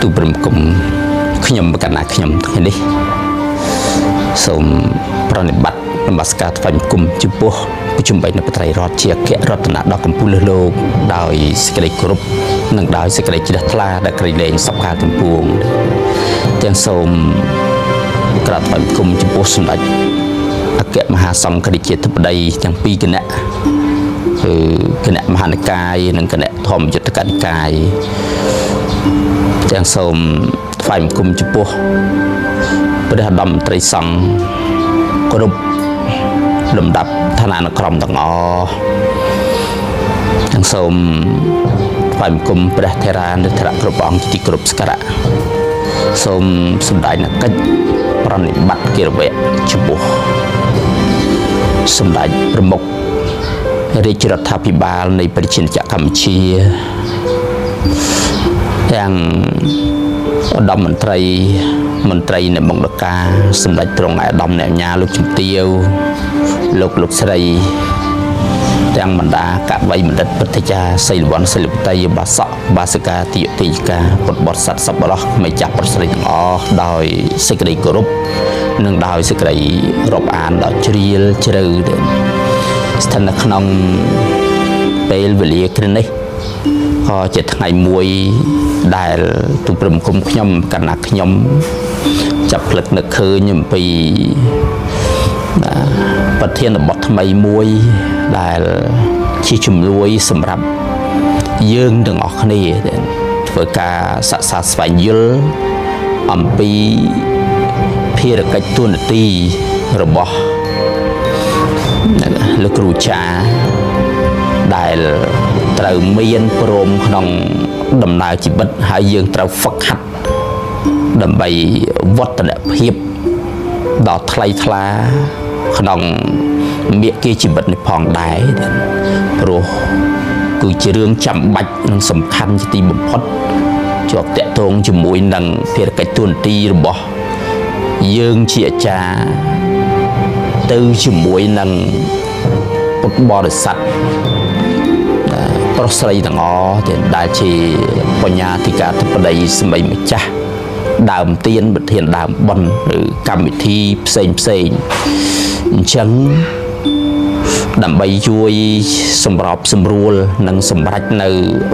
ទូព្រមគុំខ្ញុំបកណាខ្ញុំថ្ងៃនេះសូមប្រណិប័តនមស្ការថ្វាយបង្គំចំពោះប្រជុំបីនៃបត្រៃរដ្ឋជាអគ្គរតនៈដ៏កំពូលលើសលោកដោយសេចក្តីគោរពនិងដោយសេចក្តីជ្រះថ្លាដែលក្រៃលែងសពកាលទាំងពួងទាំងសូមក្រាបថ្វាយបង្គំចំពោះសម្ដេចអគ្គមហាសង្ឃរាជាធិបតីទាំងពីរគណៈគឺគណៈមហានិកាយនិងគណៈធម្មយុទ្ធកនិកាយទាំងសូមថ្វាយបង្គំចំពោះព្រះឧត្តមមន្ត្រីសង្ឃគ្រប់លំដាប់ឋានានុក្រមទាំងអស់ទាំងសូមថ្វាយបង្គំព្រះថេរានុថេរៈគ្រប់អង្គជាទីគោរពសក្ការៈសូមសម្ដែងកិច្ចប្រណិប័តគិរវៈចំពោះសម្ដេចប្រមុខរាជរដ្ឋាភិបាលនៃប្រជាណាចក្រកម្ពុជាទាំងឧត្តមមន្ត្រីមន្ត្រីនៃមុខការសម្ដេចត្រង់ឯកឧត្តមអ្នកញាលោកជំទាវលោកលោកស្រីទាំងបណ្ដាកវីបណ្ឌិតពុទ្ធចាសីលវ័នសិលបតីបាសកបាសិកាតិយតិយកាពុទ្ធបរិស័ទសប្បុរសក្មេងចាស់ប្រុសស្រីទាំងអស់ដោយសេចក្តីគោរពនិងដោយសេចក្តីរាប់អានដ៏ជ្រាលជ្រៅស្ថិតនៅក្នុងពេលវេលាគ្រានេះក៏ជាថ្ងៃមួយដែលទូព្រំគុំខ្ញុំកណ្ណាខ្ញុំចាប់ផ្លឹកនឹកឃើញអំពីប្រធានបទថ្មីមួយដែលជាជំនួយសម្រាប់យើងទាំងអស់គ្នាធ្វើការសិក្សាស្វែងយល់អំពីភារកិច្ចតួនាទីរបស់លោកគ្រូចារ្យដែលត្រូវមានព្រមក្នុងដំណើរជីវិតហើយយើងត្រូវហ្វឹកហាត់ដើម្បីវឌ្ឍនភាពដ៏ថ្លៃថ្លាក្នុងមាគ៌ាជីវិតនេះផងដែរព្រោះគឺជារឿងចាំបាច់និងសំខាន់ជាទីបំផុតជាប់តាក់ទងជាមួយនឹងភារកិច្ចតួនាទីរបស់យើងជាអាចារ្យទៅជាមួយនឹងពុទ្ធបរិស័ទប្រុសស្រីទាំងអស់ដែលជាបញ្ញាធិការធិបតីសមីម្ចាស់ដើមទៀនប្រធានដើមបុណ្យឬកម្មវិធីផ្សេងផ្សេងអញ្ចឹងដើម្បីជួយសម្របសម្រួលនិងសម្រេចនៅ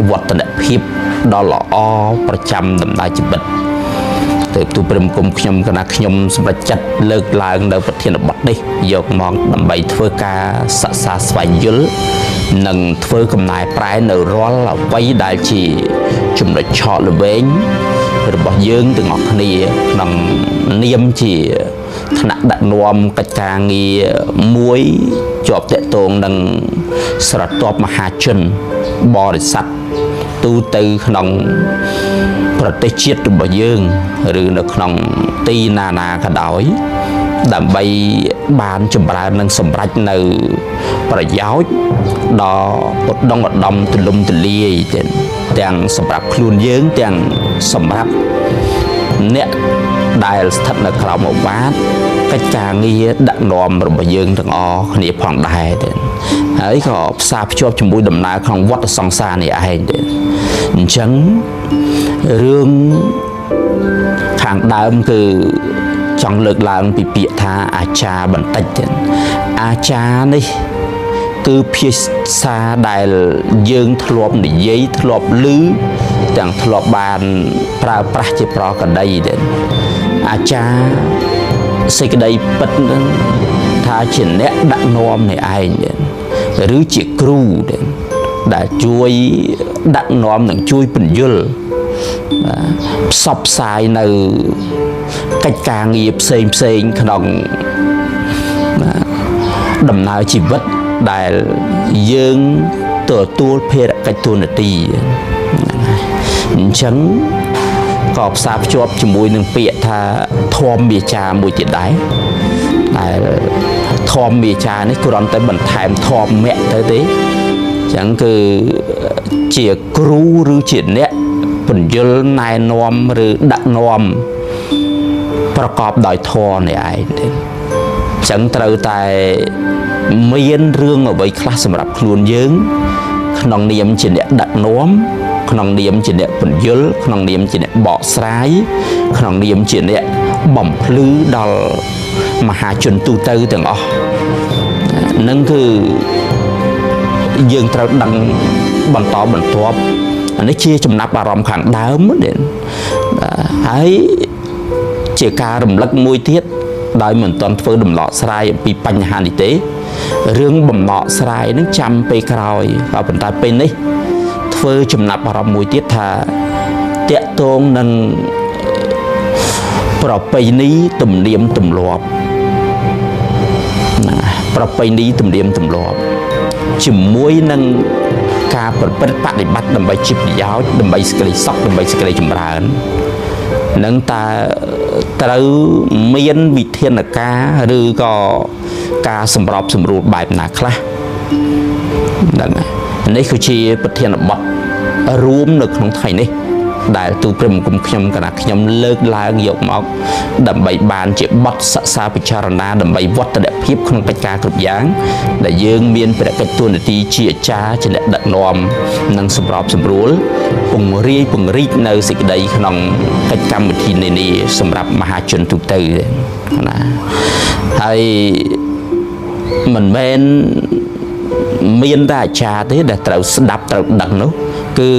វឌ្ឍនភាពដ៏ល្អប្រចាំដំណើរជីវិតទើបទូព្រឹមគុំខ្ញុំគណៈខ្ញុំសម្រេចចិត្តលើកឡើងនៅប្រធានបទនេះយកមកដើម្បីធ្វើការសិក្សាស្វែងយល់និងធ្វើកំណែប្រែនៅរាល់អ្វីដែលជាចំណុចឆកល្វែងរបស់យើងទាំងអស់គ្នាក្នុងនាមជាថ្នាក់ដឹកនាំកិច្ចការងារមួយជាប់តាក់ទងនឹងស្រទាប់មហាជនបរិស័ទទូទៅក្នុងប្រទេសជាតិរបស់យើងឬនៅក្នុងទីណាណាក៏ដោយដើម្បីបានចម្រើននិងសម្រេចនៅប្រយោជន៍ដ៏ឧត្តមឧត្តមទូលំទូលាយទាំងសម្រាប់ខ្លួនយើងទាំងសម្រាប់អ្នកដែលស្ថិតនៅក្រោមឱវាទកិច្ចការងារដឹកនាំរបស់យើងទាំងអស់គ្នាផងដែរទេហើយក៏ផ្សារភ្ជាប់ជាមួយដំណើរក្នុងវដ្តសង្សារនេះឯងទេអញ្ចឹងរឿងខាងដើមគឺចង់លើកឡើងពីពាក្យថាអាចារ្យបន្តិចទេអាចារ្យនេះគឺភាសាដែលយើងធ្លាប់និយាយធ្លាប់ឮទាំងធ្លាប់បានប្រើប្រាស់ជាប្រកដីទេអាចារ្យសេចក្តីពិតនឹងថាជាអ្នកដឹកនាំនេះឯងទេឬជាគ្រូទេដែលជួយដឹកនាំនិងជួយពន្យល់ផ្សព្វផ្សាយនៅកិច្ចការងារផ្សេងផ្សេងក្នុងដំណើរជីវិតដែលយើងទទួលភារកិច្ចតួនាទីហ្នឹងហើយអញ្ចឹងក៏ផ្សារភ្ជាប់ជាមួយនឹងពាក្យថាធម្មវាចាមួយទៀតដែរដែលធម្មវាចានេះគ្រាន់តែបន្ថែមធម្មៈទៅទេអញ្ចឹងគឺជាគ្រូឬជាអ្នកពន្យល់ណែនាំឬដឹកនាំប្រកបដោយធម៌នេះឯងទេអញ្ចឹងត្រូវតែមានរឿងអ្វីខ្លះសម្រាប់ខ្លួនយើងក្នុងនាមជាអ្នកដឹកនាំ ក្នុងនាមជាអ្នកពន្យល់ក្នុងនាមជាអ្នកបកស្រាយក្នុងនាមជាអ្នកបំភ្លឺដល់មហាជនទូទៅទាំងអស់នឹងគឺយើងត្រូវដឹងបន្តបន្ទាប់អានេះជាចំណាប់អារម្មណ៍ខាងដើមទេហើយជាការរំលឹកមួយទៀតដោយមិនទាន់ធ្វើដំណកស្រាយអំពីបញ្ហានេះទេរឿងបំណកស្រាយនឹងចាំពេលក្រោយក៏ប៉ុន្តែពេលនេះធ្វើចំណាប់អារម្មណ៍មួយទៀតថាតាក់ទងនឹងប្រពៃណីទំនៀមទម្លាប់ណាប្រពៃណីទំនៀមទម្លាប់ជាមួយនឹងការប្រព្រឹត្តបដិបត្តិដើម្បីជាប្រយោជន៍ដើម្បីសេចក្តីសុខដើម្បីសេចក្តីចម្រើននឹងតើត្រូវមានវិធានការឬក៏ការសម្របសម្រួលបែបណាខ្លះហ្នឹងនេះគឺជាប្រធានបទរួមនៅក្នុងថ្ងៃនេះដែលទូព្រះបង្គំខ្ញុំគណៈខ្ញុំលើកឡើងយកមកដើម្បីបានជាបទសិក្សាពិចារណាដើម្បីវឌ្ឍនភាពក្នុងកិច្ចការគ្រប់យ៉ាងដែលយើងមានព្រះកិច្ចតួនាទីជាអាចារ្យជាអ្នកដឹកនាំនិងសម្របសម្រួលពង្រាយពង្រីកនៅសេចក្តីក្នុងកិច្ចកម្មវិធីនានាសម្រាប់មហាជនទូទៅណាហើយមិនមែនមានតែអាចារ្យទេដែលត្រូវស្ដាប់ត្រូវដឹងនោះគឺ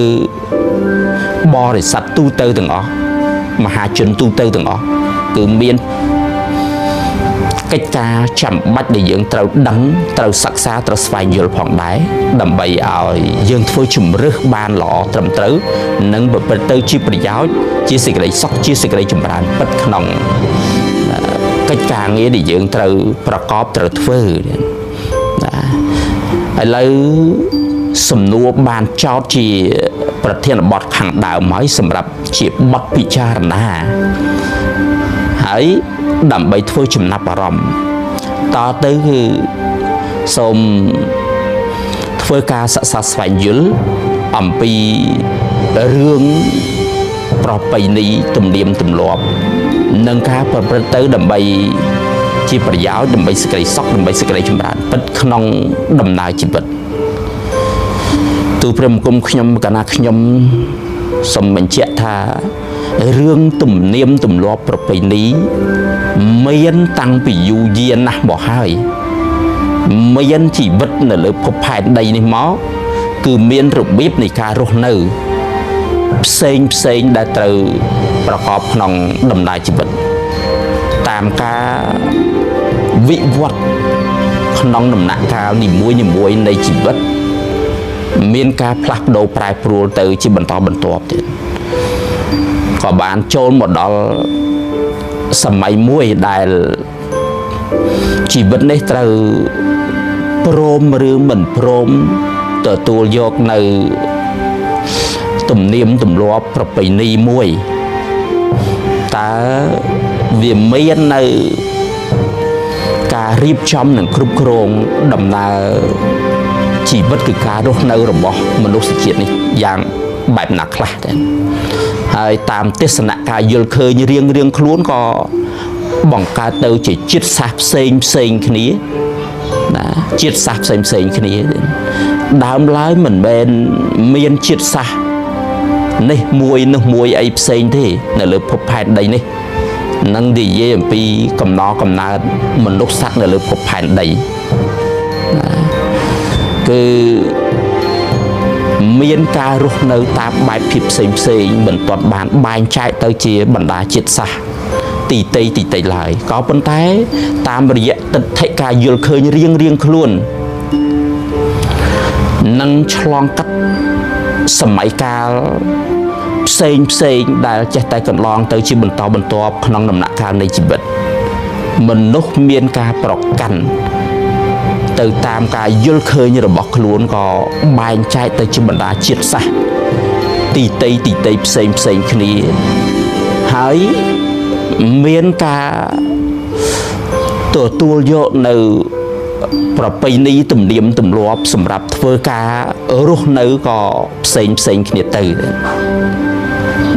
បរិស័ទទូទៅទាំងអស់មហាជនទូទៅទាំងអស់គឺមានកិច្ចការចាំបាច់ដែលយើងត្រូវដឹងត្រូវសិក្សាត្រូវស្វែងយល់ផងដែរដើម្បីឲ្យយើងធ្វើជំរើសបានល្អត្រឹមត្រូវនិងប្រព្រឹត្តទៅជាប្រយោជន៍ជាសេចក្តីសុខជាសេចក្តីចម្រើនពិតក្នុងកិច្ចការងារដែលយើងត្រូវប្រកបត្រូវធ្វើណាឥឡូវសំណួរបានចោទជាប្រធានបទខាងដើមហើយសម្រាប់ជាបទពិចារណាហើយដើម្បីធ្វើចំណាប់អារម្មណ៍តទៅគឺសូមធ្វើការសិក្សាស្វែងយល់អំពីរឿងប្រពៃណីទំនៀមទម្លាប់និងការប្រព្រឹត្តទៅដើម្បីជាប្រយោជន៍ដើម្បីសេចក្តីសុខដើម្បីសេចក្តីចម្រើនពិតក្នុងដំណើរជីវិតទូព្រះបង្គំខ្ញុំកណាខ្ញុំសូមបញ្ជាក់ថារឿងទំនៀមទម្លាប់ប្រពៃណីមានតាំងពីយូរយារណាស់មកហើយមានជីវិតនៅលើភពផែនដីនេះមកគឺមានរបៀបនៃការរស់នៅផ្សេងផ្សេងដែលត្រូវប្រកបក្នុងដំណើរជីវិតតាមការវិវត្តក្នុងដំណាក់កាលនីមួយៗនៃជីវិតមានការផ្លាស់ប្ដូរប្រែប្រួលទៅជាបន្តបន្ទាប់ទៀតក៏បានចូលមកដល់សម័យមួយដែលជីវិតនេះត្រូវព្រមឬមិនព្រមទទួលយកនៅទំនៀមទម្លាប់ប្រពៃណីមួយតើវាមាននៅការរៀបចំនិងគ្រប់គ្រងដំណើរជីវិតគឺការរស់នៅរបស់មនុស្សជាតិនេះយ៉ាងបែបណាខ្លះដែរហើយតាមទស្សនៈការយល់ឃើញរៀងរៀងខ្លួនក៏បង្កើតទៅជាជាតិសាសន៍ផ្សេងផ្សេងគ្នាណាជាតិសាសន៍ផ្សេងផ្សេងគ្នាដើមឡើយមិនមែនមានជាតិសាសន៍នេះមួយនោះមួយអីផ្សេងទេនៅលើភពផែនដីនេះនឹងនិយាយអំពីកំណកំណើតមនុស្សសត្វនៅលើភពផែនដីណាគឺមានការរស់នៅតាមបែបភាពផ្សេងផ្សេងមិនទាន់បានបែងចែកទៅជាបណ្ដាជាតិសាសន៍ទីតីទីតីឡើយក៏ប៉ុន្តែតាមរយៈទិដ្ឋិការយល់ឃើញរៀងរៀងខ្លួននិងឆ្លងកាត់សម័យកាលផ្សេងផ្សេងដែលចេះតែកន្លងទៅជាបន្តបន្ទាប់ក្នុងដំណាក់កាលនៃជីវិតមនុស្សមានការប្រកាន់ទៅតាមការយល់ឃើញរបស់ខ្លួនក៏បែងចែកទៅជាបណ្ដាជាតិសាសន៍ទីតីទីតីផ្សេងផ្សេងគ្នាហើយមានការទទួលយកនៅប្រពៃណីទំនៀមទម្លាប់សម្រាប់ធ្វើការរស់នៅក៏ផ្សេងផ្សេងគ្នាទៅ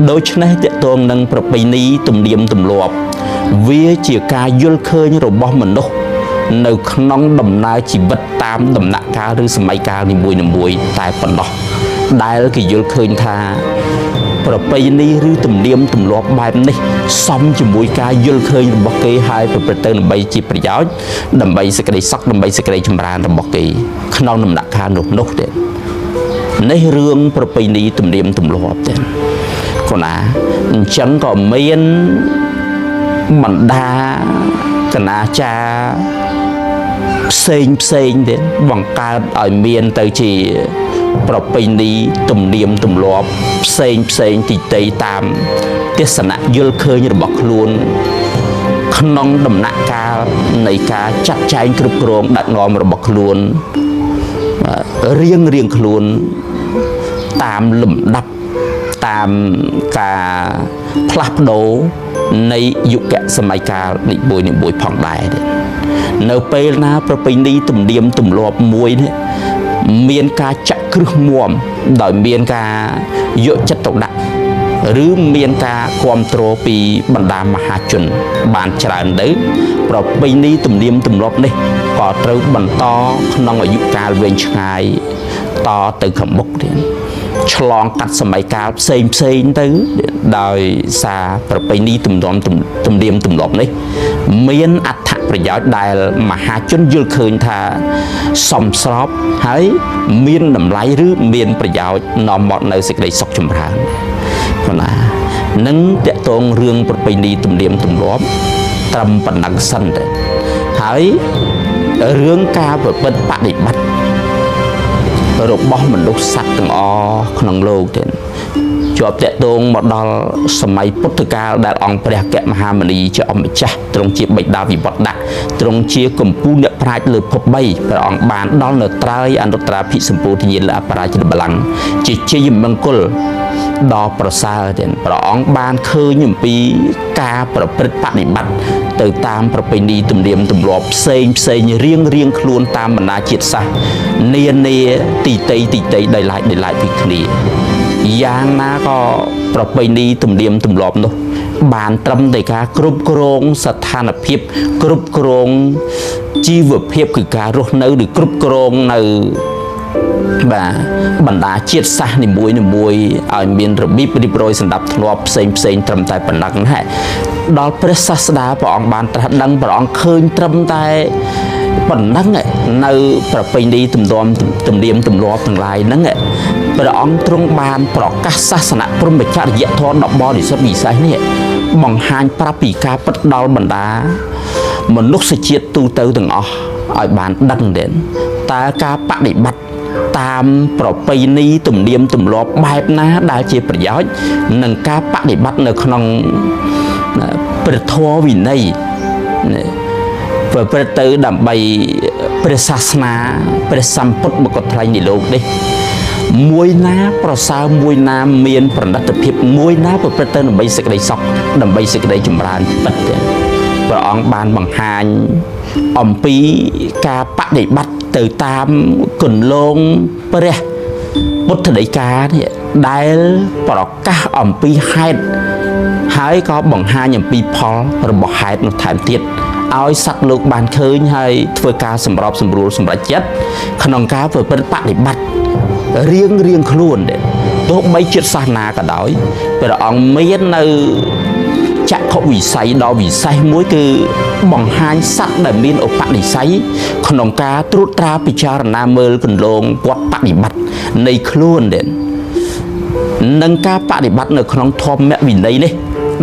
ដូច្នេះតកតងនឹងប្រពៃណីទំនៀមទម្លាប់វាជាការយល់ឃើញរបស់មនុស្សនៅក្នុងដំណើរជីវិតតាមដំណាក់កាលឬសម័យកាលនីមួយៗតែប៉ុណ្ណោះ ដែលគេយល់ឃើញថាប្រពៃណីឬទំនៀមទម្លាប់បែបនេះសមជាមួយការយល់ឃើញរបស់គេហើយប្រព្រឹត្តទៅដើម្បីជាប្រយោជន៍ដើម្បីសេចក្តីសុខដើម្បីសេចក្តីចម្រើនរបស់គេក្នុងដំណាក់កាលនោះនោះទេនេះរឿងប្រពៃណីទំនៀមទម្លាប់ទេគណាអញ្ចឹងក៏មានបណ្ដាគណាចារផ្សេងផ្សេងទៀតបង្កើតឲ្យមានទៅជាប្រពៃណីទំនៀមទម្លាប់ផ្សេងផ្សេងទីតីតាមទស្សនៈយល់ឃើញរបស់ខ្លួនក្នុងដំណាក់កាលនៃការចាត់ចែងគ្រប់គ្រងដឹកនាំរបស់ខ្លួនរៀងរៀងខ្លួនតាមលំដាប់តាមការផ្លាស់ប្ដូរនៃយុគសម័យកាលនីមួយៗផងដែរនៅពេលណាប្រពៃណីទំនៀមទម្លាប់មួយនេះមានការចាក់គ្រឹះមាំដោយមានការយកចិត្តទុកដាក់ឬមានការគ្រប់គ្រងពីបណ្ដាមហាជនបានច្រើនទៅប្រពៃណីទំនៀមទម្លាប់នេះក៏ត្រូវបន្តក្នុងអាយុកាលវែងឆ្ងាយតទៅខាងមុខទៀតឆ្លងកាត់សម័យកាលផ្សេងផ្សេងទៅដោយសារប្រពៃណីទំនៀមទំនៀមទម្លាប់នេះមានអត្ថប្រយោជន៍ដែលមហាជនយល់ឃើញថាសមស្របហើយមានតម្លៃឬមានប្រយោជន៍នាំមកនៅសេចក្តីសុខចម្រើនប៉ុណ្ណានឹងតកតងរឿងប្រពៃណីទំនៀមទម្លាប់ត្រឹមប៉ុណ្ណឹងសិនទៅហើយរឿងការប្រព្រឹត្តបដិបត្តិរបស់មនុស្សសត្វទាំងអស់ក្នុងលោកទេជាប់តកតងមកដល់សម័យពុទ្ធកាលដែលអង្គព្រះអគ្គមហាមុនីជាអម្ចាស់ទ្រង់ជាបិតាវិវត្តដាក់ទ្រង់ជាកម្ពូលអ្នកប្រាជ្ញលើភព3ព្រះអង្គបានដល់នៅត្រើយអនុត្តរាភិសម្ពោធិញ្ញាណលើអបរាជិតបល្ល័ង្កជាជ័យមង្គលដ៏ប្រសើរទេព្រះអង្គបានឃើញអំពីការប្រព្រឹត្តបដិបត្តិទៅតាមប្រពៃណីទំនៀមទម្លាប់ផ្សេងផ្សេងរៀងរៀងខ្លួនតាមបណ្ដាជាតិសាសន៍នានាទីតីទីតីដោយឡែកដោយឡែកពីគ្នាយ៉ាងណាក៏ប្រពៃណីទំនៀមទម្លាប់នោះបានត្រឹមតែការគ្រប់គ្រងស្ថានភាពគ្រប់គ្រងជីវភាពគឺការរស់នៅឬគ្រប់គ្រងនៅបាទបណ្ដាជាតិសាសន៍នីមួយៗឲ្យមានរបៀបរៀបរយសម្ដាប់ធ្នាប់ផ្សេងផ្សេងត្រឹមតែប៉ុណ្ណឹងណាដល់ព្រះសាស្តាព្រះអង្គបានត្រាស់ដឹងព្រះអង្គឃើញត្រឹមតែប៉ុណ្ណឹងនៅប្រពៃណីទំនៀមទំនៀមទម្លាប់ទាំងឡាយហ្នឹងព្រះអង្គទ្រង់បានប្រកាសសាសនៈព្រហ្មចរិយធម៌ដ៏បរិសុទ្ធវិសេសនេះបង្ហាញប្រាប់ពីការពិតដល់បណ្ដាមនុស្សជាតិទូទៅទាំងអស់ឲ្យបានដឹងទេតើការបដិបត្តិតាមប្រពៃណីទំនៀមទម្លាប់បែបណាដែលជាប្រយោជន៍និងការបដិបត្តិនៅក្នុងព្រះធម៌វិន័យប្រព្រឹត្តទៅដើម្បីព្រះសាសនាព្រះសម្ពុទ្ធបុគ្គលថ្លៃនៃលោកនេះមួយណាប្រសើរមួយណាមានប្រណិតភាពមួយណាប្រព្រឹត្តទៅដើម្បីសេចក្តីសុខដើម្បីសេចក្តីចម្រើនពិតទេព្រះអង្គបានបង្ហាញអំពីការបដិបត្តិទៅតាមគន្លងព្រះពុទ្ធដីកានេះដែលប្រកាសអំពីហេតុហើយក៏បង្ហាញអំពីផលរបស់ហេតុនោះថែមទៀតឲ្យសត្វលោកបានឃើញហើយធ្វើការសម្របសម្រួលសម្រេចចិត្តក្នុងការប្រព្រឹត្តបដិបត្តិរៀងរៀងខ្លួនដែរទោះបីជាតិសាសនាក៏ដោយព្រះអង្គមាននៅចក្ខុវិស័យដ៏វិសេសមួយគឺបង្ហាញសត្វដែលមានឧបនិស្ស័យក្នុងការត្រួតត្រាពិចារណាមើលគន្លងវត្តបដិបត្តិនៃខ្លួនដែរនិងការបដិបត្តិនៅក្នុងធម្មវិន័យនេះ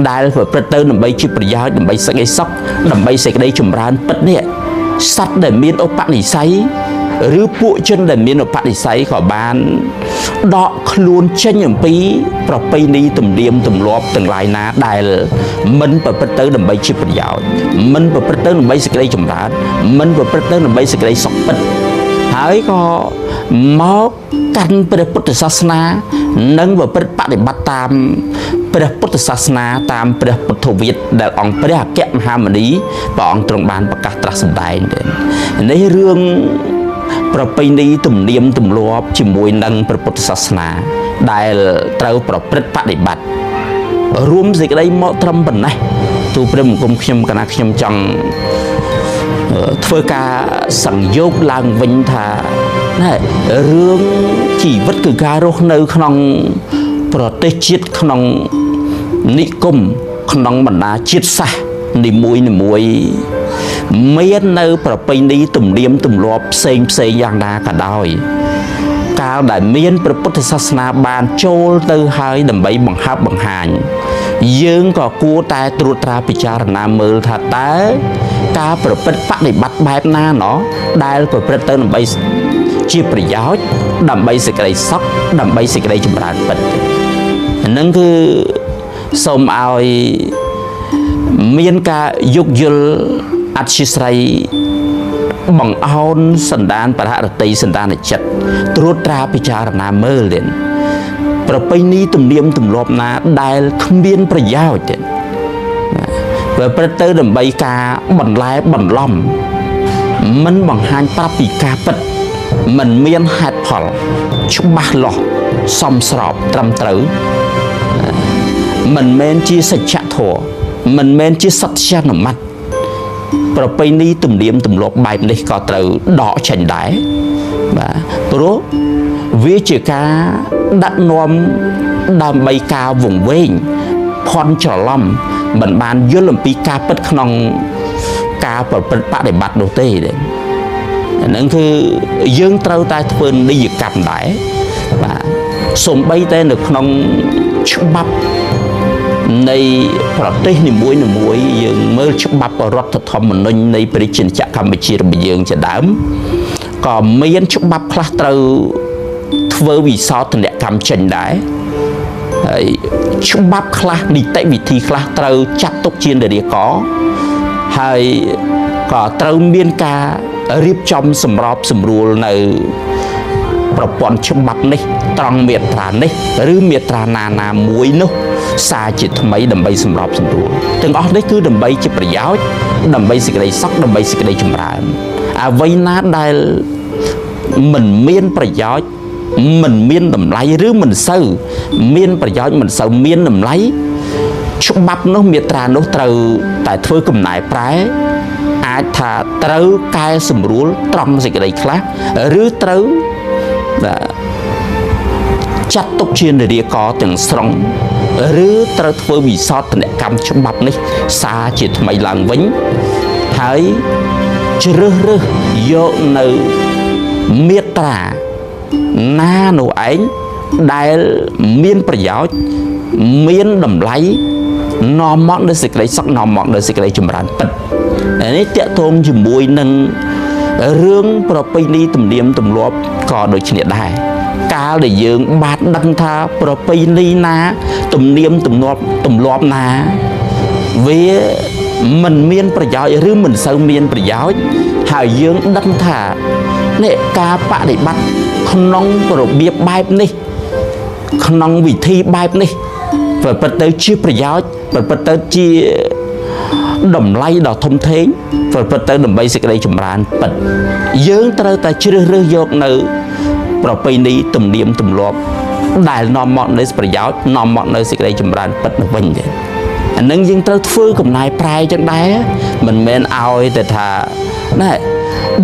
ដែលប្រព្រឹត្តទៅដើម្បីជាប្រយោជន៍ដើម្បីសេចក្តីសុខដើម្បីសេចក្តីចម្រើនពិតនេះសត្វដែលមានឧបនិស្ស័យឬពួកជនដែលមានឧបនិស្ស័យក៏បានដកខ្លួនចេញអំពីប្រពៃណីទំនៀមទម្លាប់ទាំងឡាយណាដែលមិនប្រព្រឹត្តទៅដើម្បីជាប្រយោជន៍មិនប្រព្រឹត្តទៅដើម្បីសេចក្តីចម្រើនមិនប្រព្រឹត្តទៅដើម្បីសេចក្តីសុខពិតហើយក៏មកកាន់ព្រះពុទ្ធសាសនានិងប្រព្រឹត្តបដិបត្តិតាមព្រះពុទ្ធសាសនាតាមព្រះពុទ្ធវិទ្យដែលអង្គព្រះអគ្គមហាមុនីព្រះអង្គទ្រង់បានប្រកាសត្រាស់សម្ដែងទេនេះរឿងប្រពៃណីទំនៀមទម្លាប់ជាមួយនឹងព្រះពុទ្ធសាសនាដែលត្រូវប្រព្រឹត្តបដិបត្តិរួមសេចក្តីមកត្រឹមប៉ុណ្ណេះទូព្រះបង្គំខ្ញុំកណាខ្ញុំចង់ ធ្វើការសង្យោគឡើងវិញថាណែរឿងជីវិតគឺការរស់នៅក្នុងប្រទេសជាតិក្នុងនិគមក្នុងបណ្ដាជាតិសាសន៍នីមួយនីមួយមាននៅប្រពៃណីទំនៀមទម្លាប់ផ្សេងផ្សេងយ៉ាងណាក៏ដោយកាលដែលមានព្រះពុទ្ធសាសនាបានចូលទៅហើយដើម្បីបង្ហើបបង្ហាញយើងក៏គួរតែត្រួតត្រាពិចារណាមើលថាតើការប្រព្រឹត្តបដិបត្តិបែបណាណោះដែលប្រព្រឹត្តទៅដើម្បីជាប្រយោជន៍ដើម្បីសេចក្តីសុខដើម្បីសេចក្តីចម្រើនពិតហ្នឹងគឺសូមឲ្យមានការយោគយល់អធិស្ឋ័យបង្អោនសន្តានប្រហរតីសន្តានចិត្តត្រួតត្រាពិចារណាមើលទៀតប្រពៃណីទំនៀមទម្លាប់ណាដែលគ្មានប្រយោជន៍ទៀតប្រព្រឹត្តទៅដើម្បីការបន្លែបន្លំមិនបង្ហាញប្រាប់ពីការពិតមិនមានហេតុផលច្បាស់លាស់សមស្របត្រឹមត្រូវមិនមែនជាសច្ចធម៌មិនមែនជាសត្យានុម័តប្រពៃណីទំនៀមទម្លាប់បែបនេះក៏ត្រូវដកចេញដែរបាទព្រោះវាជាការដឹកនាំដើម្បីការវង្វេងភ័ន្តច្រឡំមិនបានយល់អំពីការពិតក្នុងការប្រព្រឹត្តបដិបត្តិនោះទេអាហ្នឹងគឺយើងត្រូវតែធ្វើនិយកម្មដែរបាទសូម្បីតែនៅក្នុងច្បាប់នៃប្រទេសនីមួយនីមួយយើងមើលច្បាប់រដ្ឋធម្មនុញ្ញនៃប្រជាជាតិកម្ពុជារបស់យើងជាដើមក៏មានច្បាប់ខ្លះត្រូវធ្វើវិសោធនកម្មចេញដែរហើយច្បាប់ខ្លះនីតិវិធីខ្លះត្រូវចាត់ទុកជានិរាករណ៍ហើយក៏ត្រូវមានការរៀបចំសម្របសម្រួលនៅប្រព័ន្ធច្បាប់នេះត្រង់មាត្រានេះឬមាត្រាណាណាមួយនោះសារជាថ្មីដើម្បីសម្របសម្រួលទាំងអស់នេះគឺដើម្បីជាប្រយោជន៍ដើម្បីសេចក្តីសុខដើម្បីសេចក្តីចម្រើនអ្វីណាដែលមិនមានប្រយោជន៍មិនមានតម្លៃឬមិនសូវមានប្រយោជន៍មិនសូវមានតម្លៃច្បាប់នោះមាត្រានោះត្រូវតែធ្វើកំណែប្រែអាចថាត្រូវកែសម្រួលត្រង់សេចក្តីខ្លះឬត្រូវចាត់ទុកជានិរាករណ៍ទាំងស្រុងឬត្រូវធ្វើវិសោធនកម្មច្បាប់នេះសារជាថ្មីឡើងវិញហើយជ្រើសរើសយកនៅមាត្រាណានោះឯងដែលមានប្រយោជន៍មានតម្លៃនាំមកនូវសេចក្តីសុខនាំមកនូវសេចក្តីចម្រើនពិតនេះទាក់ទងជាមួយនឹងរឿងប្រពៃណីទំនៀមទម្លាប់ក៏ដូចគ្នាដែរកាលដែលយើងបានដឹងថាប្រពៃណីណាទំនៀមទម្លាប់ទម្លាប់ណាវាមិនមានប្រយោជន៍ឬមិនសូវមានប្រយោជន៍ហើយយើងដឹងថានេះការបដិបត្តិក្នុងរបៀបបែបនេះក្នុងវិធីបែបនេះប្រព្រឹត្តទៅជាប្រយោជន៍ប្រព្រឹត្តទៅជាតម្លៃដ៏ធំធេងប្រព្រឹត្តទៅដើម្បីសេចក្តីចម្រើនពិតយើងត្រូវតែជ្រើសរើសយកនៅប្រពៃណីទំនៀមទម្លាប់ដែលនាំមកនូវប្រយោជន៍នាំមកនូវសេចក្តីចម្រើនពិតនោះវិញទេអានឹងយើងត្រូវធ្វើកំណែប្រែចឹងដែរមិនមែនឲ្យតែថាណែ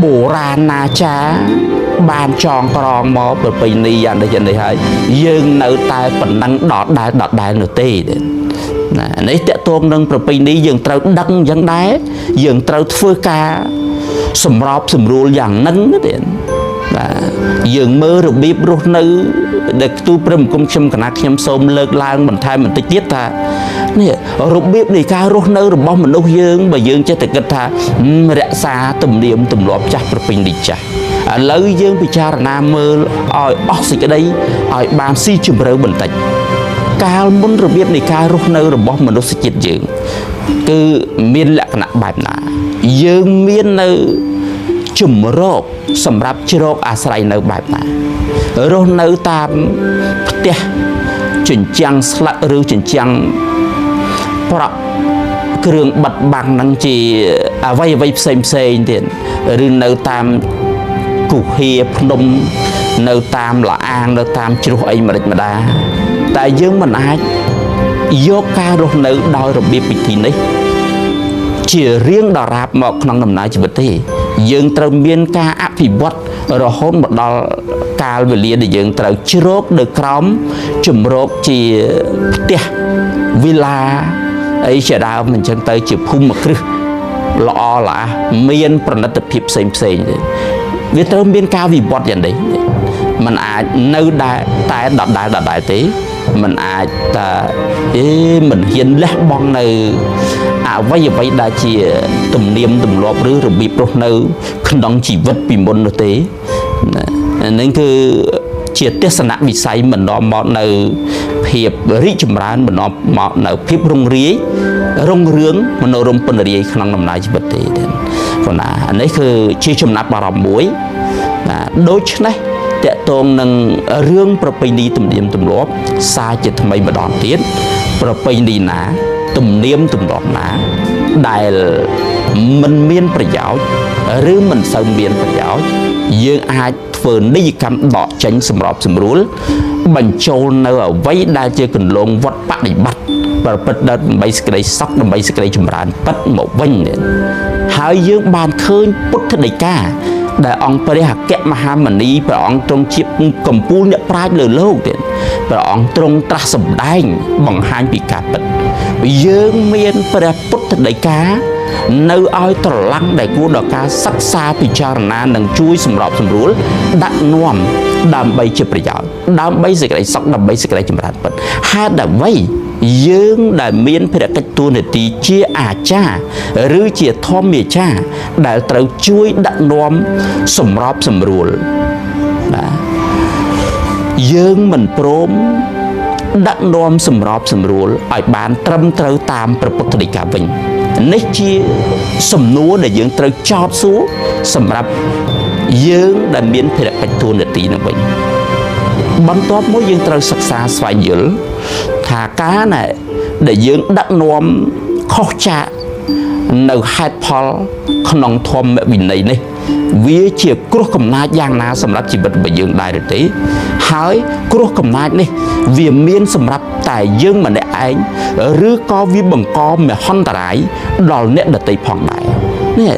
បុរាណាចារបានចងក្រងមកប្រពៃណីយ៉ាងនេះយ៉ាងនេះហើយយើងនៅតែប៉ុណ្ណឹងដដែលដដែលនោះទេណានេះតកតងនឹងប្រពៃណីយើងត្រូវដឹងយ៉ាងដែរយើងត្រូវធ្វើការសម្របសម្រួលយ៉ាងហ្នឹងទេបាទយើងមើលរបៀបរស់នៅដែលទូព្រឹមគុំខ្ញុំកណាខ្ញុំសូមលើកឡើងបន្ថែមបន្តិចទៀតថានេះរបៀបនៃការរស់នៅរបស់មនុស្សយើងបើយើងចេះតែគិតថារក្សាទំនៀមទម្លាប់ចាស់ប្រពៃណីចាស់ឥឡូវយើងពិចារណាមើលឲ្យអស់សេចក្តីឲ្យបានស៊ីជម្រៅបន្តិចកាលមុនរបៀបនៃការរស់នៅរបស់មនុស្សជាតិយើងគឺមានលក្ខណៈបែបណាយើងមាននៅជំរកសម្រាប់ជ្រកអាស្រ័យនៅបែបណារស់នៅតាមផ្ទះជញ្ជាំងស្លឹកឬជញ្ជាំងប្រក់គ្រឿងបិទបាំងនឹងជាអ្វីអ្វីផ្សេងផ្សេងទៀតឬនៅតាមគុហាភ្នំនៅតាមលាអាងនៅតាមជ្រោះអីម្ដេចម្ដាតែយើងមិនអាចយកការរស់នៅដោយរបៀបពិធីនេះ ជារៀងដរាបមកក្នុងដំណើរជីវិតទេយើងត្រូវមានការអភិវឌ្ឍរហូតមកដល់កាលវេលាដែលយើងត្រូវជ្រកនៅក្រោមជំរកជាផ្ទះវិឡាអីជាដើមអញ្ចឹងទៅជាភូមិគ្រឹះល្អល្អះមានប្រណិតភាពផ្សេងផ្សេងទេវាត្រូវមានការវិវត្តយ៉ាងនេះมันអាចនៅដែរតែដដែលដដែលទេมันអាចតែអេមិនហ៊ានលះបង់នៅអ្វីអ្វីដែលជាទំនៀមទម្លាប់ឬរបៀបរស់នៅក្នុងជីវិតពីមុននោះទេណាហ្នឹងគឺជាទស្សនវិស័យមិននាំមកនៅភាពរីកចម្រើនមិននាំមកនៅភាពរុងរាយរុងរឿងមនោរម្យពណរាយក្នុងដំណើរជីវិតទេប៉ុន្តែនេះគឺជាចំណាប់អារម្មណ៍មួយណាដូច្នេះតកតងនឹងរឿងប្រពៃណីទំនៀមទម្លាប់សារជាថ្មីម្ដងទៀតប្រពៃណីណាទំនៀមទម្លាប់ណាដែលមិនមានប្រយោជន៍ឬមិនសូវមានប្រយោជន៍យើងអាចធ្វើនិយកម្មដកចេញសម្របសម្រួលបញ្ចូលនៅអ្វីដែលជាគន្លងវត្តបដិបត្តិប្រព្រឹត្តដើម្បីសេចក្តីសុខដើម្បីសេចក្តីចម្រើនពិតមកវិញហើយយើងបានឃើញពុទ្ធដីកាដែលអង្គព្រះអគ្គមហាមុនីព្រះអង្គទ្រង់ជាកំពូលអ្នកប្រាជ្ញលើលោកទៀតព្រះអង្គទ្រង់ត្រាស់សម្ដែងបង្ហាញពីការពិតយើងមានព្រះពុទ្ធដីកានៅឲ្យត្រឡំងដែលគួរដល់ការសិក្សាពិចារណានិងជួយសម្របសម្រួលដាក់នាំដើម្បីជាប្រយោជន៍ដើម្បីសេចក្តីសុខដើម្បីសេចក្តីចម្រើនពិតហេតុអ្វីយើងដែលមានភារកិច្ចតួនាទីជាអាចារ្យឬជាធម្មាចារ្យដែលត្រូវជួយដាក់នាំសម្របសម្រួលណាយើងមិនព្រមដាក់នាំសម្របសម្រួលឲ្យបានត្រឹមត្រូវតាមព្រះពុទ្ធដីកាវិញនេះជាសំណួរដែលយើងត្រូវចោទសួរសម្រាប់យើងដែលមានភារកិច្ចតួនាទីនឹងវិញបន្ទាប់មកយើងត្រូវសិក្សាស្វែងយល់ថាការណាដែលយើងដឹកនាំខុសចាកនៅហេតុផលក្នុងធម្មវិន័យនេះវាជាគ្រោះកំណាចយ៉ាងណាសម្រាប់ជីវិតរបស់យើងដែរឬទេហើយគ្រោះកំណាចនេះវាមានសម្រាប់តែយើងម្នាក់ឯងឬក៏វាបង្កមហន្តរាយដល់អ្នកដទៃផងដែរនេះ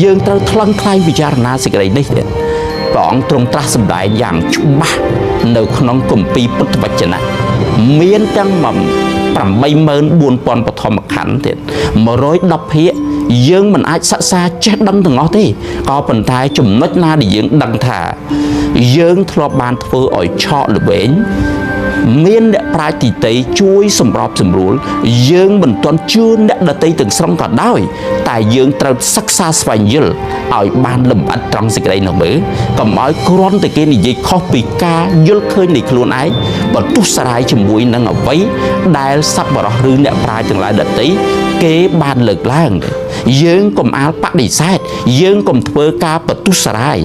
យើងត្រូវថ្លឹងថ្លែងពិចារណាសេចក្តីនេះទៀតព្រះអង្គទ្រង់ត្រាស់សម្ដែងយ៉ាងច្បាស់នៅក្នុងគម្ពីរពុទ្ធវចនៈមានទាំង84000បឋមខណ្ឌទៀត110ភាគយើងមិនអាចសិក្សាចេះដឹងទាំងអស់ទេក៏ប៉ុន្តែចំណុចណាដែលយើងដឹងថាយើងធ្លាប់បានធ្វើឲ្យឆក់ល្វែងមានអ្នកប្រាជ្ញទីតីជួយសម្របសម្រួលយើងមិនទាន់ជឿអ្នកដទៃទាំងស្រុងក៏ដោយតែយើងត្រូវសិក្សាស្វែងយល់ឲ្យបានលម្អិតត្រង់សេចក្តីនោះមើលកុំឲ្យគ្រាន់តែគេនិយាយខុសពីការយល់ឃើញនៃខ្លួនឯងបន្ទុះសារាយជាមួយនឹងអ្វីដែលសប្បុរសឬអ្នកប្រាជ្ញទាំងឡាយដទៃគេបានលើកឡើងយើងកុំអាលបដិសេធយើងកុំធ្វើការបន្ទុះសារាយ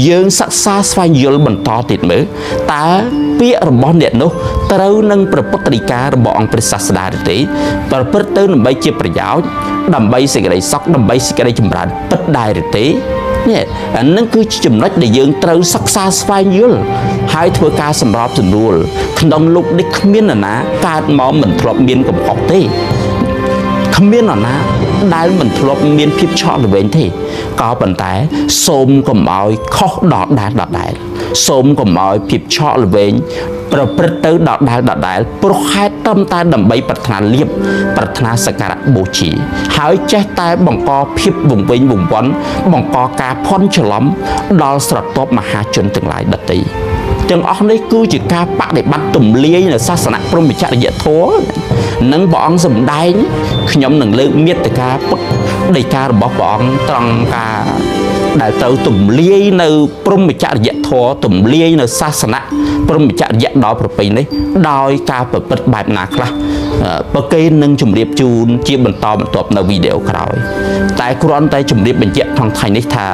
យើងសិក្សាស្វែងយល់បន្តទៀតមើលតើពាក្យរបស់អ្នកនោះត្រូវនឹងព្រះពុទ្ធដីការបស់អង្គព្រះសាស្តាឬទេប្រព្រឹត្តទៅដើម្បីជាប្រយោជន៍ដើម្បីសេចក្តីសុខដើម្បីសេចក្តីចម្រើនពិតដែរឬទេនេះអានឹងគឺជាចំណុចដែលយើងត្រូវសិក្សាស្វែងយល់ហើយធ្វើការសម្របសម្រួលក្នុងលោកនេះគ្មាននរណាកើតមកមិនធ្លាប់មានកំហុសទេគ្មាននរណាដែលមិនធ្លាប់មានភាពឆក់ល្វែងទេក៏ប៉ុន្តែសូមកុំឲ្យខុសដដែលដដែលសូមកុំឲ្យភាពឆក់ល្វែងប្រព្រឹត្តទៅដដែលដដែលព្រោះហេតុត្រឹមតែដើម្បីប្រាថ្នាលៀបប្រាថ្នាសក្ការៈបូជាហើយចេះតែបង្កភាពវង្វេងវង្វាន់បង្កការភ័ន្តច្រឡំដល់ស្រទាប់មហាជនទាំងឡាយដទៃទាំងអស់នេះគឺជាការបដិបត្តិទំលាយនៅសាសនៈព្រហ្មចរិយធម៌និងព្រះអង្គសម្ដែងខ្ញុំនឹងលើកមេត្តាពុទ្ធដីការបស់ព្រះអង្គត្រង់ការដែលត្រូវទំលាយនៅព្រហ្មចរិយធម៌ទំលាយនៅសាសនៈព្រហ្មចរិយដល់ប្រពៃនេះដោយការប្រព្រឹត្តបែបណាខ្លះប្រគេននឹងជម្រាបជូនជាបន្តបន្ទាប់នៅវីដេអូក្រោយតែគ្រាន់តែជម្រាបបញ្ជាក់ក្នុងថ្ងៃនេះថា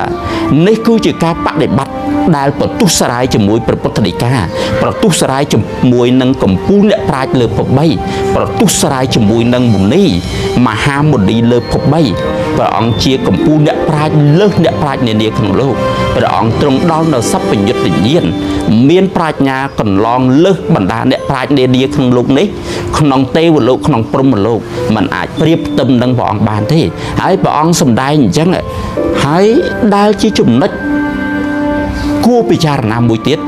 នេះគឺជាការបដិបត្តិ ដែលប្រទុសរាយជាមួយព្រះពុទ្ធដីកាប្រទុសរាយជាមួយនឹងកម្ពូលអ្នកប្រាជ្ញលើភព3ប្រទុសរាយជាមួយនឹងមុនីមហាមុនីលើភព3ព្រះអង្គជាកម្ពូលអ្នកប្រាជ្ញលើសអ្នកប្រាជ្ញនានាក្នុងលោកព្រះអង្គទ្រង់ដល់នៅសព្វញ្ញុតញ្ញាណមានប្រាជ្ញាកន្លងលើសបណ្ដាអ្នកប្រាជ្ញនានាក្នុងលោកនេះក្នុងទេវលោកក្នុងព្រហ្មលោកมันអាចប្រៀបផ្ទឹមនឹងព្រះអង្គបានទេហើយព្រះអង្គសម្ដែងអញ្ចឹងហើយដែលជាចំណុចគួរពិចារណាមួយទៀត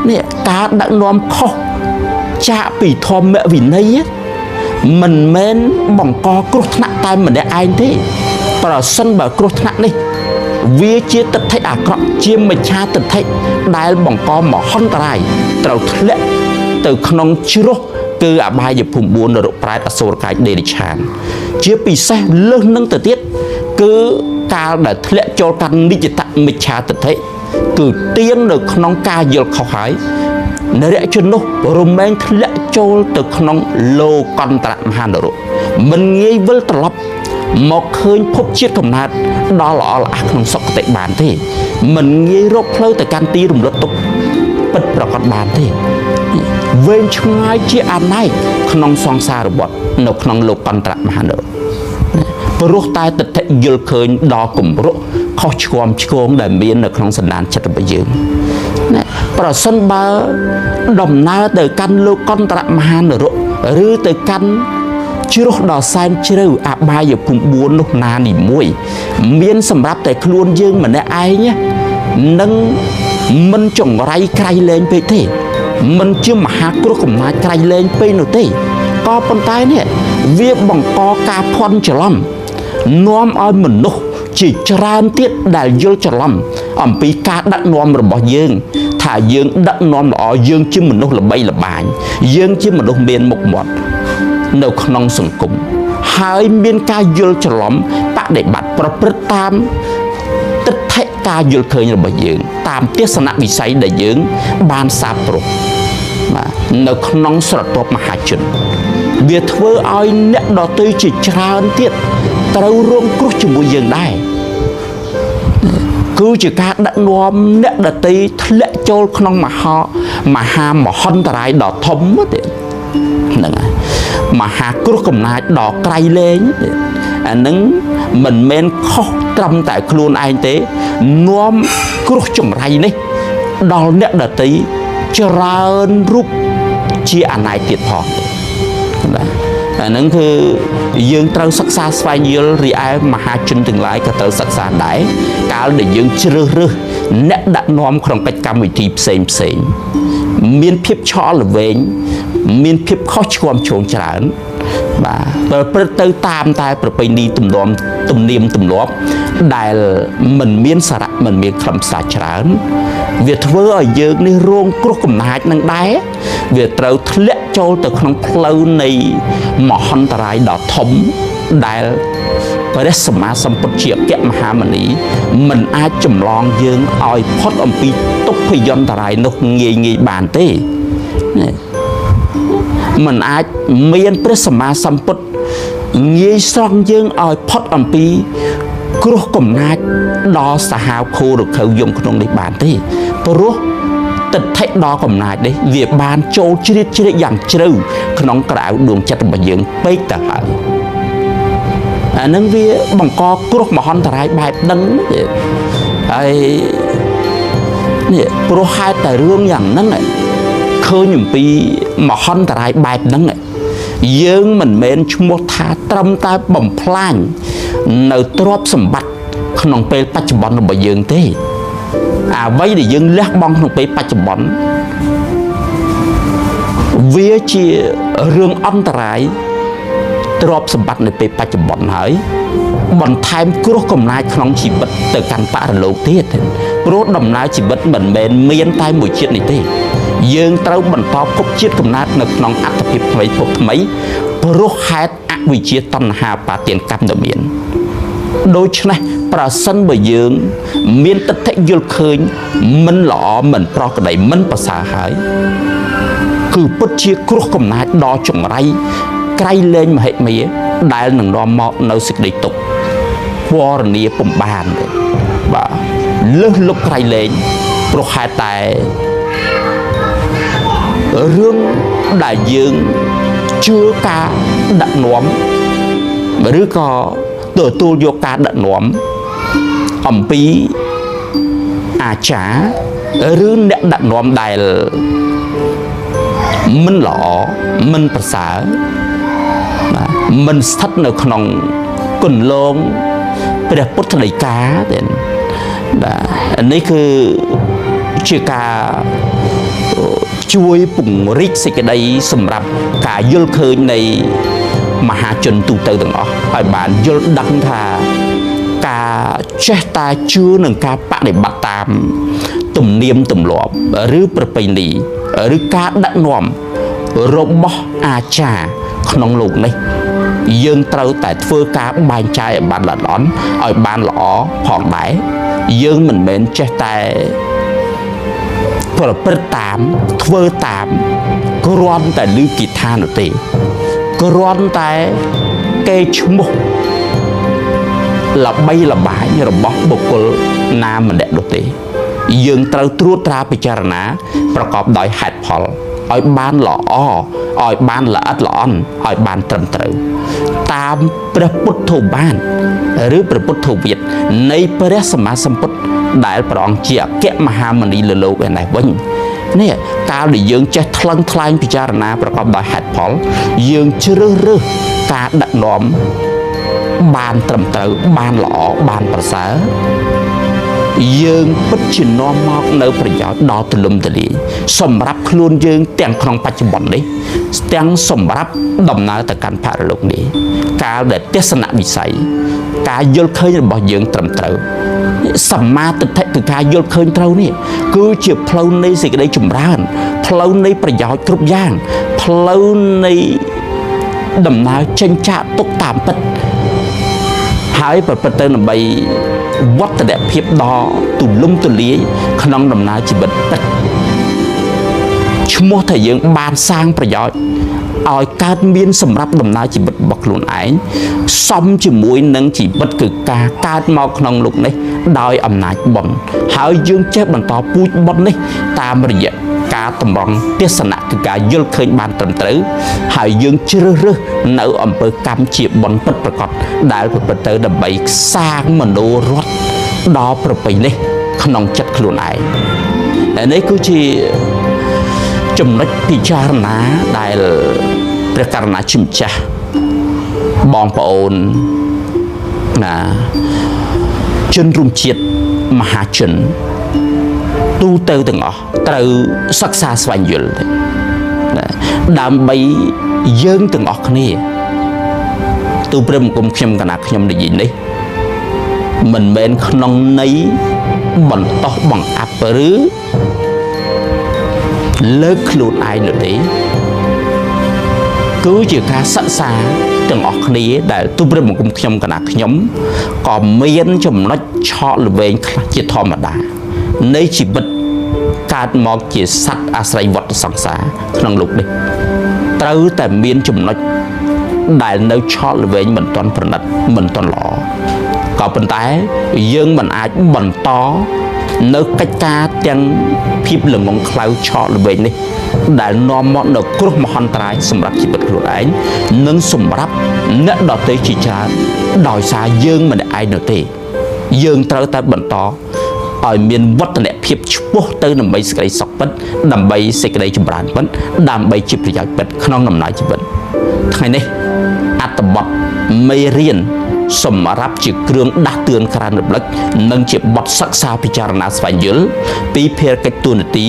នេះការដឹកនាំខុសចាកពីធម្មវិន័យមិនមែនបង្កគ្រោះថ្នាក់តែម្នាក់ឯងទេប្រសិនបើគ្រោះថ្នាក់នេះវាជាទិដ្ឋិអាក្រក់ជាមិច្ឆាទិដ្ឋិដែលបង្កមហន្តរាយត្រូវធ្លាក់ទៅក្នុងជ្រោះគឺអបាយភូមិ4នរកប្រែតអសុរកាយដេរិឆានជាពិសេសលើសនឹងទៅទៀតគឺកាលដែលធ្លាក់ចូលកាន់និច្ចតមិច្ឆាទិដ្ឋិគឺទៀងនៅក្នុងការយល់ខុសហើយនរជននោះរមែងធ្លាក់ចូលទៅក្នុងលោកន្តរមហានរកមិនងាយវិលត្រឡប់មកឃើញភពជាតិកំណើតដល់ល្អល្អះក្នុងសុគតិបានទេមិនងាយរកផ្លូវទៅកាន់ទីរំលត់ទុកពិតប្រកបបានទេវែងឆ្ងាយជាអនេកក្នុងសង្សារវដ្តនៅក្នុងលោកន្តរមហានរកព្រោះតែទិដ្ឋិយល់ឃើញដល់គម្រក់ខុសឆ្គំឆ្គងដែលមាននៅក្នុងសន្តានចិត្តរបស់យើងណាប្រសិនបើដំណើរទៅកាន់លោកន្តរមហានរកឬទៅកាន់ជ្រោះដ៏សែនជ្រៅអបាយភូមិ4នោះណានីមួយមានសម្រាប់តែខ្លួនយើងម្នាក់ឯងនឹងមិនចង្រៃក្រៃលែងពេកទេមិនជាមហាគ្រោះកំណាចក្រៃលែងពេកនោះទេក៏ប៉ុន្តែនេះវាបង្កការភ័ន្តច្រឡំនាំឲ្យមនុស្សជាច្រើនទៀតដែលយល់ច្រឡំអំពីការដឹកនាំរបស់យើងថាយើងដឹកនាំល្អយើងជាមនុស្សល្បីល្បាញយើងជាមនុស្សមានមុខមាត់នៅក្នុងសង្គមហើយមានការយល់ច្រឡំបដិបត្តិប្រព្រឹត្តតាមទិដ្ឋិការយល់ឃើញរបស់យើងតាមទស្សនវិស័យដែលយើងបានសាបព្រោះបាទនៅក្នុងស្រទាប់មហាជនវាធ្វើឲ្យអ្នកដទៃជាច្រើនទៀតត្រូវរងគ្រោះជាមួយយើងដែរគឺជាការដឹកនាំអ្នកដទៃធ្លាក់ចូលក្នុងមហាមហន្តរាយដ៏ធំទៀតហ្នឹងហើយមហាគ្រោះកំណាចដ៏ក្រៃលែងទៀតអានឹងមិនមែនខុសត្រឹមតែខ្លួនឯងទេនាំគ្រោះចង្រៃនេះដល់អ្នកដទៃច្រើនរូបជាអនេកទៀតផងបាទអានឹងគឺយើងត្រូវសិក្សាស្វែងយល់រីឯមហាជនទាំងឡាយក៏ត្រូវសិក្សាដែរកាលដែលយើងជ្រើសរើសអ្នកដឹកនាំក្នុងកិច្ចកម្មវិធីផ្សេងផ្សេងមានភាពឆក់ល្វែងមានភាពខុសឆ្គំឆ្គងច្រើនបាទប្រព្រឹត្តទៅតាមតែប្រពៃណីទំនៀមទម្លាប់ដែលមិនមានសារៈមិនមានខ្លឹមសារច្រើនវាធ្វើឲ្យយើងនេះរងគ្រោះកំណាចនឹងដែរវាត្រូវធ្លាក់ចូលទៅក្នុងផ្លូវនៃមហន្តរាយដ៏ធំដែលព្រះសម្មាសម្ពុទ្ធជាអគ្គមហាមុនីមិនអាចចម្លងយើងឲ្យផុតអំពីទុក្ខយន្តរាយនោះងាយងាយបានទេមិនអាចមានព្រះសម្មាសម្ពុទ្ធងាយស្រង់យើងឲ្យផុតអំពីគ្រោះកំណាចដ៏សាហាវឃោរឃៅយំក្នុងនេះបានទេព្រោះទិដ្ឋិដ៏កំណាចនេះវាបានចូលជ្រៀតជ្រែកយ៉ាងជ្រៅក្នុងក្រៅដួងចិត្តរបស់យើងពេកទៅហើយអានឹងវាបង្កគ្រោះមហន្តរាយបែបហ្នឹងហើយនេះព្រោះហេតុតែរឿងយ៉ាងហ្នឹងឃើញអំពីមហន្តរាយបែបហ្នឹងយើងមិនមែនឈ្មោះថាត្រឹមតែបំផ្លាញនៅទ្រព្យសម្បត្តិក្នុងពេលបច្ចុប្បន្នរបស់យើងទេអ្វីដែលយើងលះបង់ក្នុងពេលបច្ចុប្បន្នវាជារឿងអន្តរាយទ្រព្យសម្បត្តិនៅពេលបច្ចុប្បន្នហើយបន្ថែមគ្រោះកំណាចក្នុងជីវិតទៅកាន់បរលោកទៀតព្រោះដំណើរជីវិតមិនមែនមានតែមួយជាតិនេះទេយើងត្រូវបន្តភពជាតិកំណើតនៅក្នុងអត្តភាពថ្មីភពថ្មីព្រោះហេតុអវិជ្ជាតណ្ហាបាទានកម្មដែលមានដូច្នេះប្រសិនបើយើងមានទិដ្ឋិយល់ឃើញមិនល្អមិនប្រក្រតីមិនប្រសើរហើយគឺពិតជាគ្រោះកំណាចដ៏ចង្រៃក្រៃលែងមហិមាដែលនឹងនាំមកនៅសេចក្តីទុក្ខពរនាពុំបានទេបាទលើសលុបក្រៃលែង ព្រោះហេតុតែរឿងដែលយើងជឿការដឹកនាំឬក៏ទទួលយកការដឹកនាំអំពីអាចារ្យឬអ្នកដឹកនាំដែលមិនល្អមិនប្រសើរបាទមិនស្ថិតនៅក្នុងគន្លងព្រះពុទ្ធដីកាទេបាទនេះគឺជាការជួយពង្រីកសេចក្តីសម្រាប់ការយល់ឃើញនៃមហាជនទូទៅទាំងអស់ឲ្យបានយល់ដឹងថាការចេះតែជឿនឹងការបដិបត្តិតាមទំនៀមទម្លាប់ឬប្រពៃណីឬការដឹកនាំរបស់អាចារ្យក្នុងលោកនេះយើងត្រូវតែធ្វើការបែងចែកឲ្យបានល្អិតល្អន់ឲ្យបានល្អផងដែរយើងមិនមែនចេះតែប្រព្រឹត្តតាមធ្វើតាមគ្រាន់តែឮគិថានោះទេគ្រាន់តែគេឈ្មោះល្បីល្បាញរបស់បុគ្គលណាម្នាក់នោះទេយើងត្រូវត្រួតត្រាពិចារណាប្រកបដោយហេតុផលឲ្យបានល្អឲ្យបានល្អិតល្អន់ឲ្យបានត្រឹមត្រូវតាមព្រះពុទ្ធបានឬព្រះពុទ្ធវិទ្យនៃព្រះសម្មាសម្ពុទ្ធដែលព្រះអង្គជាអគ្គមហាមុនីលើលោកឯនេះវិញនេះកាលដែលយើងចេះថ្លឹងថ្លែងពិចារណាប្រកបដោយហេតុផលយើងជ្រើសរើសការដឹកនាំបានត្រឹមត្រូវបានល្អបានប្រសើរយើងពិតជានាំមកនៅប្រយោជន៍ដ៏ទូលំទូលាយសម្រាប់ខ្លួនយើងទាំងក្នុងបច្ចុប្បន្ននេះទាំងសម្រាប់ដំណើរទៅកាន់បរលោកនេះកាលដែលទស្សនវិស័យការយល់ឃើញរបស់យើងត្រឹមត្រូវសម្មាទិដ្ឋិគឺការយល់ឃើញត្រូវនេះគឺជាផ្លូវនៃសេចក្តីចម្រើនផ្លូវនៃប្រយោជន៍គ្រប់យ៉ាងផ្លូវនៃដំណើរចេញចាកទុកតាមពិតហើយប្រព្រឹត្តទៅដើម្បីវឌ្ឍនភាពដ៏ទូលំទូលាយក្នុងដំណើរជីវិតពិតឈ្មោះថាយើងបានសាងប្រយោជន៍ឲ្យកើតមានសម្រាប់ដំណើរជីវិតរបស់ខ្លួនឯងសមជាមួយនឹងជីវិតគឺការកើតមកក្នុងលោកនេះដោយអំណាចបុណ្យហើយយើងចេះបន្តពូជបុណ្យនេះតាមរយៈការតម្រង់ទស្សនៈគឺការយល់ឃើញបានត្រឹមត្រូវហើយយើងជ្រើសរើសនៅអំពើកម្មជាបុណ្យពិតប្រាកដដែលប្រព្រឹត្តទៅដើម្បីសាងមនោរដ្ឋដ៏ប្រពៃនេះក្នុងចិត្តខ្លួនឯងនេះគឺជាចំណុចពិចារណាដែលព្រះករុណាជាម្ចាស់បងប្អូនណាជនរួមជាតិមហាជនទូទៅទាំងអស់ត្រូវសិក្សាស្វែងយល់ណាដើម្បីយើងទាំងអស់គ្នាទូព្រះបង្គំខ្ញុំកណាខ្ញុំនិយាយនេះមិនមែនក្នុងន័យបន្តោសបង្អាប់ឬលើកខ្លួនឯងនោះទេគឺជាការសិក្សាទាំងអស់គ្នាដែលទូព្រះបង្គំខ្ញុំកណាខ្ញុំក៏មានចំណុចឆក់ល្វែងខ្លះជាធម្មតានៃជីវិតកើតមកជាសត្វអាស្រ័យវដ្តសង្សារក្នុងលោកនេះត្រូវតែមានចំណុចដែលនៅឆក់ល្វែងមិនទាន់ប្រណិតមិនទាន់ល្អក៏ប៉ុន្តែយើងមិនអាចបន្តនៅកិច្ចការទាំងភាពល្ងងខ្លៅឆក់ល្វែងនេះដែលនាំមកនូវគ្រោះមហន្តរាយសម្រាប់ជីវិតខ្លួនឯងនិងសម្រាប់អ្នកដទៃជាច្រើនដោយសារយើងម្នាក់ឯងនោះទេយើងត្រូវតែបន្តឲ្យមានវឌ្ឍនភាពឆ្ពោះទៅដើម្បីសេចក្តីសុខពិតដើម្បីសេចក្តីចម្រើនពិតដើម្បីជាប្រយោជន៍ពិតក្នុងដំណើរជីវិតថ្ងៃនេះអត្ថបទមេរៀនសម្រាប់ជាគ្រឿងដាស់តឿនក្រើនរំលឹកនិងជាបទសិក្សាពិចារណាស្វែងយល់ពីភារកិច្ចតួនាទី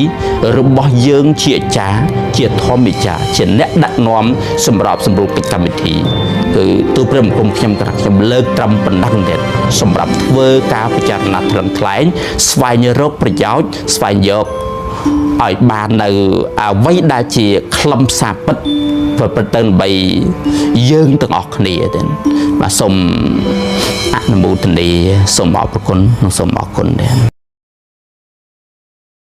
របស់យើងជាអាចារ្យជាធម្មាចារ្យជាអ្នកដឹកនាំសម្របសម្រួលកិច្ចកម្មវិធីគឺទូព្រះបង្គំខ្ញុំក្រាបខ្ញុំលើកត្រឹមប៉ុណ្ណឹងទៀតសម្រាប់ធ្វើការពិចារណាថ្លឹងថ្លែងស្វែងរកប្រយោជន៍ស្វែងយកឲ្យបាននៅអ្វីដែលជាខ្លឹមសារពិតប្រព្រឹត្តទៅដើម្បីយើងទាំងអស់គ្នាទេបាទសូមអនុមោទនាសូមអរព្រគុណនិងសូមអរគុណដែរ។